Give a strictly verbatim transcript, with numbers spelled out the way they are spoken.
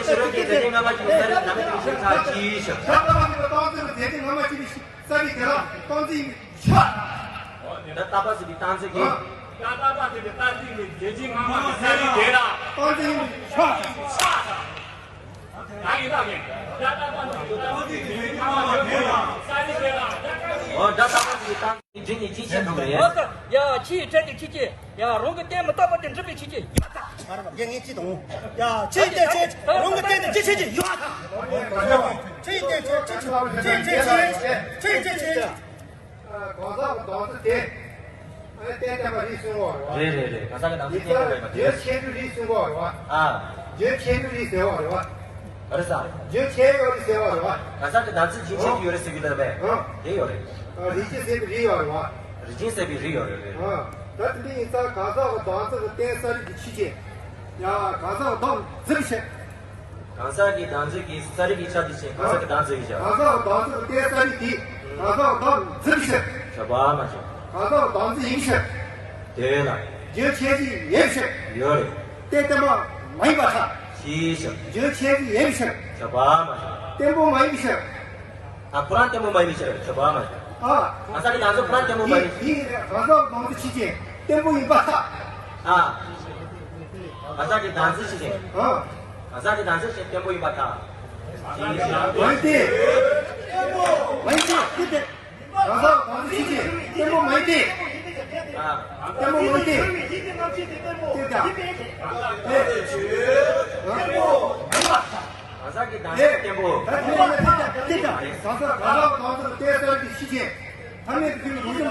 ཡིན་ཕྱི་རོལ་གྱི་མཛད་འཕྲིན་སྔ་མ་བཞིན་གསལ་རིག་ནང་གི་རིག་གཞུང་ཆགས་ཀྱིས་ཤིག་ད་ལྟ་བ་ཟེར་བའི་སྟངས་འཛིན་མཛད་འཕྲིན་སྔ་མ་བཞིན་གསལ་རིག་དེ་ལ་སྟངས་འཛིན་ཡིན་ཤག་ད་ལྟ་བ་ཟེར་བའི་སྟངས་འཛིན་གྱིས། ད་ལྟ་བ་ཟེར་བའི་སྟངས་འཛིན་གྱིས་མཛད་འཕྲིན་སྔ་མ་གི་གསལ་རིག་དེ་ལ་སྟངས་འཛིན་ཡིན་ཤག་འོ་ད་ལྟ་བ་ཟེར་བའི་སྟངས་འཛིན་གྱིས་ཅི་བྱེད་འདུག་རེད། ཡ་ཕྱིའི་ཕྲད་དེ་ཁྱེད་ཀྱིས། ཡ་རང་གི་རྟེན་མི་རྟག་པ་དེ་འགྲུབ་པའི་ཕྱིར་གྱི་ཡ། ཡ་ངས་ཅི་དང་། ཡ་ཕྱིའི་རྟེན་ཆོས་རང་གི་རྟེན་དེ་ཅི་བྱེད་ཀྱི་ཡ། ཕྱིའི་རྟེན་ཆོས་ཅི་ཕྱིར་ཕྱིར་ཕྱིར་ཕྱིར་ཕྱིར་ཕྱིར། གང་ཟག་གི་བདག་འཛིན་དེ། ཨ་ནི་རྟེན་བརྟེན་པ་རིགས་གསུམ་པ་རེད་བ། རེད་རེད་རེད། གང་ཟག་གི་བདག་འཛིན་རྟེན་བརྟེན་པ་ཡིན་པ་དེ་རེད། རྒྱུན་ཆད་རྒྱུ་རིགས་གསུམ་པ་རེད་བ། ཨ། རྒྱུན་ཆད་རྒྱུ་རིགས་གསུམ་པ་རེད་བ། ག་རེ་ཟ། རྒྱུན་ཆད་ཡོད་རེད་ཟེར་བ་རེད་བ། གང་ཟག་གི་བདག་འཛིན་རྒྱུན་ཆད་ཀྱི་ཡོད་རེད་ཟེར་གྱི་ལབ་པས། ཨ། དེ་ཡོད་རེད། ཨ། རིགས་རྒྱུན་ཟད་པའི་རིགས་ཡོད་རེད་བ། རིགས་རྒྱུན་ཟད་པའི་རིགས་ཡོད་རེད། ཨ། ད་དེ་འདྲ་ཡིན་ཙང་གང་ཟག་གི་བདག་འཛིན་གྱི་རྟེན་གསལ་རིག་གི་ཕྱིར་ཅན། ཡ་གང་ཟག་གི་བདག་འཛིན་པའི་ཕྱིར། གང་ཟག་གི་བདག་འཛིན་གྱི་གསལ་རིག་གི་ཆ་དེ་བཞིན་གང་ཟག་གི་བདག་འཛིན་ཡིན་ཞེས། གང་ཟག་གི་བདག་འཛིན་གྱི་རྟེན་གསལ་རིག་དེ་གང་ཟག་གི་བདག་འཛིན་པའི་ཕྱིར། ཞེས་པ་མ་བྱུང་། གང་ཟག་གི་བདག་འཛིན་ཡིན་ཕྱིར། དེ་ལ། རྒྱུན་ཆད་ཀྱི་ཡིན་ཕྱིར། ཡོད་རེད། རྟེན་བརྟེན་པ་མ་ཡིན་པར་ཐལ། ཞེས་ཞེས། རྒྱུན་ཆད་ཀྱི་ཡིན་ཕྱིར། ཞེས་པ་མ་བྱུང་། བརྟན་པོ་མ་ཡིན་ཕྱིར། ཨ། ཁོ་རང་བརྟན་པོ་མ་ཡིན་ཕྱིར་ཞེས་པ་མ་བྱུང་། ཨ། གང་ཟག་གི་བདག་འཛིན་ཁོ་རང་བརྟན་པོ་མ་ཡིན། འདི་འདི་གང་ཟག་གི་བདག་འཛིན་ཕྱིར་ཅན་བརྟན་པོ་ཡིན་པར་ཐལ། ཨ། གང་ཟག་གི་བདག་འཛིན་ཕྱིར་ཅན། ཨ། གང་ཟག་གི་བདག་འཛིན་ཕྱིར་ཅན་བརྟན་པོ་ཡིན་པར་ཐལ། མ་ཡིན་ཏེ། མ་ཡིན་ཏེ། གང་ཟག་གི་བདག་འཛིན་ཕྱིར་ཅན་བརྟན་པོ་མ་ཡིན་ཏེ། ཨ། བརྟན་པོ་མ་ཡིན་ཏེ། ཏེ་ཀ་ཏེ། གང་ཟག་གི་བདག་འཛིན་བརྟན་པོ། ཏེ་ཀ་གང་ཟག་གི་བདག་འཛིན་བརྟན་པོ། ཏེ་ཀ་གང་ཟག་གང་ཟག་གི་བདག་འཛིན་ཏེ་ཀ་གི་ཕྱིར་ཅན། ཐ་མལ་གྱི་ལུགས་སྲོལ།